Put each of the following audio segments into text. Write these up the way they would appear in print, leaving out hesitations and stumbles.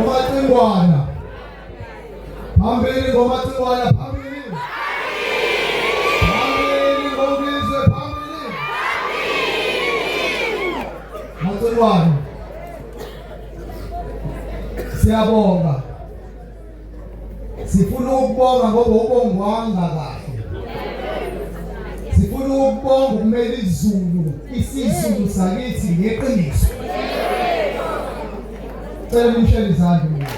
UMacingwana phambili ngoMacingwana phambili phambili ngoNgizwe phambili Macingwana siyabonga sifuna ukubonga ngoba ubongwanga kahle sifuna ukubonga ukumela izulu isizulu sakithi ngeqiniso cela nimshele izandla mina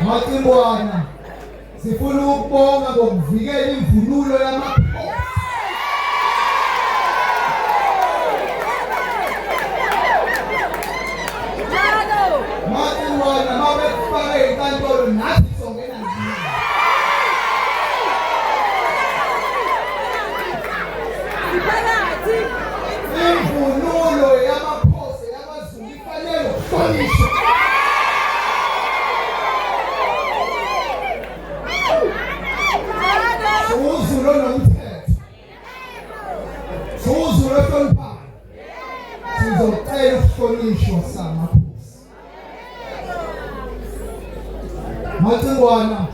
Macingwana Sifuna ukubonga ngokuvikela imvunulo yamakhosi. Macingwana mabekufake inkantolo nathi songena nje. Imvunulo yamakhosi yamaZulu ifanele ukuhlonishwa. Uzulu onomthetho. Uzulu ohloniphayo. Sizocela ukuhlonishwa samakhosi. Macingwana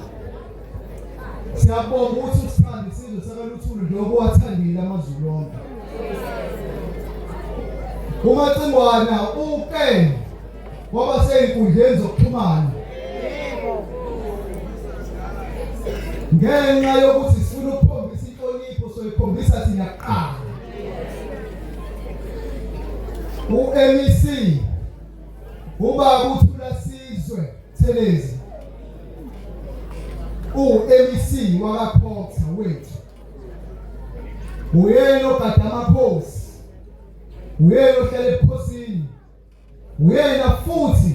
siyabonga ukuthi usithande isizwe sakaLuthuli njengoba wathandile amaZulu onke. UMacingwana uke waba sey'nkundleni zokuxhumana ngenxa yokuthi sifuna ukukhombisa inhlonipho soyikhombisa thina kuqala u-MEC ubaba uThula Sizwe Thelezi u-MEC wakaCogta wethu uyena ogada amakhosi uyena ohlala ebukhosini Uyena futhi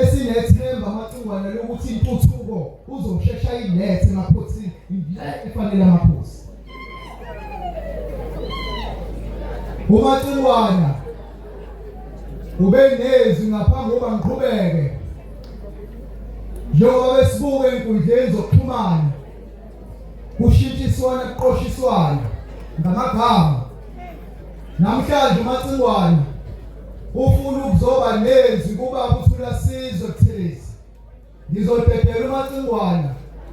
esinethemba amacingwane lokuthi intuthuko uzoshesha ilethe emaphosini le efanele amakhosi. Umacingwana ube nezwi ngaphambi kokuba ngiqhubeke njengoba besibuka enkundleni zokuxhumana kushintshiswana kuqoshiswana ngamagama namhlanje uMacingwane ufuna ukuzoba nezwi kubaba uThula Sizwe Buthelezi ngizodedela uMacingwane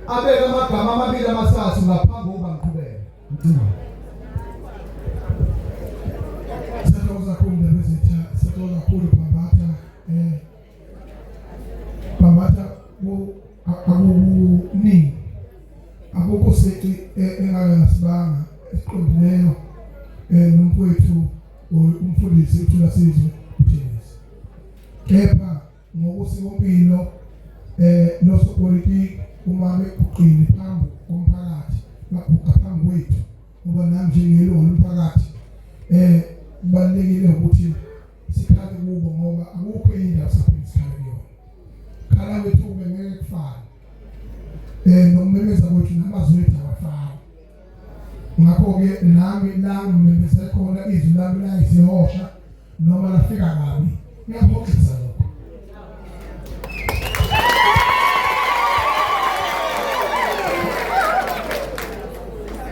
abeke amagama amabili amathathu ngaphambi kokuba ngiqhubeke Mcingwane Siyathokoza kakhulu Ndabezitha, siyathokoza kakhulu Bhambatha. Bambatha akukuningi akukho sici engake ngasibanga esiqondileyo nomfowethu umfundisi uThulasizwe Buthelezi kepha ngokusikompilo nosopolitiki uma beguqile phambi komphakathi baguqa phambi kwethu ngoba nami njengelungu lomphakathi kubalulekile ukuthi sikhale kubo ngoba akukho enye indawo saphinde sikhale kuyona khala kwethu kube ngeke kufane nokumemeza kwethu namazwi ethu awafani ngakho-ke nami la ngimemeze khona izwi lami layisihosha noma lafika kabi ngiyaphoxisa lokho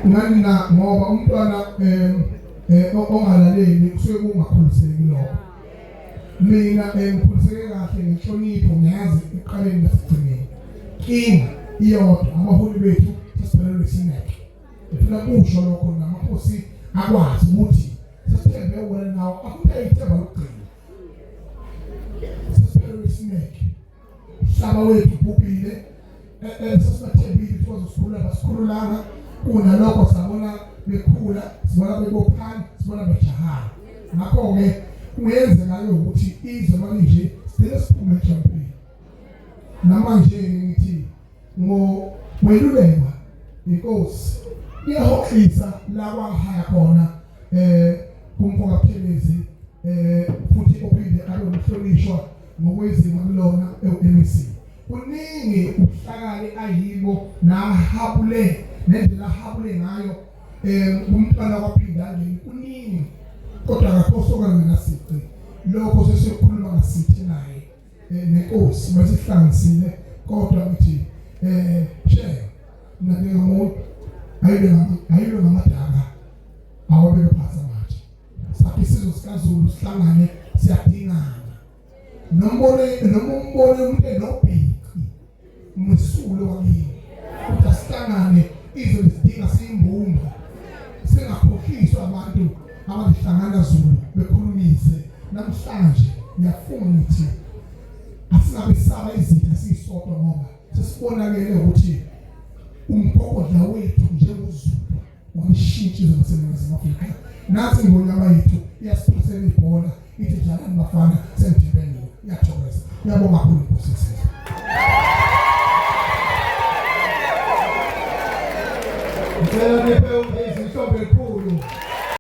ngani na ngoba umntwana ongalaleli kusuke kungakhuliseki lokho mina ngikhuliseke kahle ngenhlonipho ngiyazi ekuqaleni nasekugcineni inkinga iyodwa abaholi bethu sesiphelelwe isineke ngifuna kusho lokho namakhosi akwazi ukuthi sesithembe wena nawo akuthe ithemba lokugcina sesiphelelwe isineke Umhlaba wethu ubhubhile sesibathembile ukuthi bazosikhulula basikhululanga kunalokho sabona bekhula sibona bebophana sibona bejahana ngakho-ke kungenzeka-ke ukuthi izwe malinje sigcine siphume ejampini namanje ngithi ngokwelulekwa inkosi iyahoxisa la kwahaya khona kumfoka Buthelezi futhi ophinde abe umhlonishwa ngokwezinga kulona eMEC kuningi ubuhlakani ayibo nahabule nendlela ahabule ngayo umntwana kwaphindangeni kuningi kodwa akakhosoka mina sici lokho sesiyokhuluma ngasithi naye nenkosi masihlanganisile kodwa ngithi she mina ngingamuntu ayibe ayibe ngamadaka. Asiwabeke phansi amatshe. Sakhe isizwe sikaZulu sihlangane siyadingana. Nombone noma umbone umuntu enobhici umsule wakini. Ukuthi asihlangane izwe lisidinga siyimbumba. Singakhohliswa abantu abazihlangana Zulu bekhulumise. Namhlanje ngiyafunga ngithi asingabe saba izitha sisodwa ngoba sesibonakele ukuthi umgogodla wethu njengoZulu wamshintsha izwe laseNingizimu Afrika. Nathi ingonyama yethu iyasiphasela ibhola ithi dlalani bafana sengithembe nina. Ngiyathokoza. Ngiyabonga kakhulu Nkosi yesizwe. Ngicela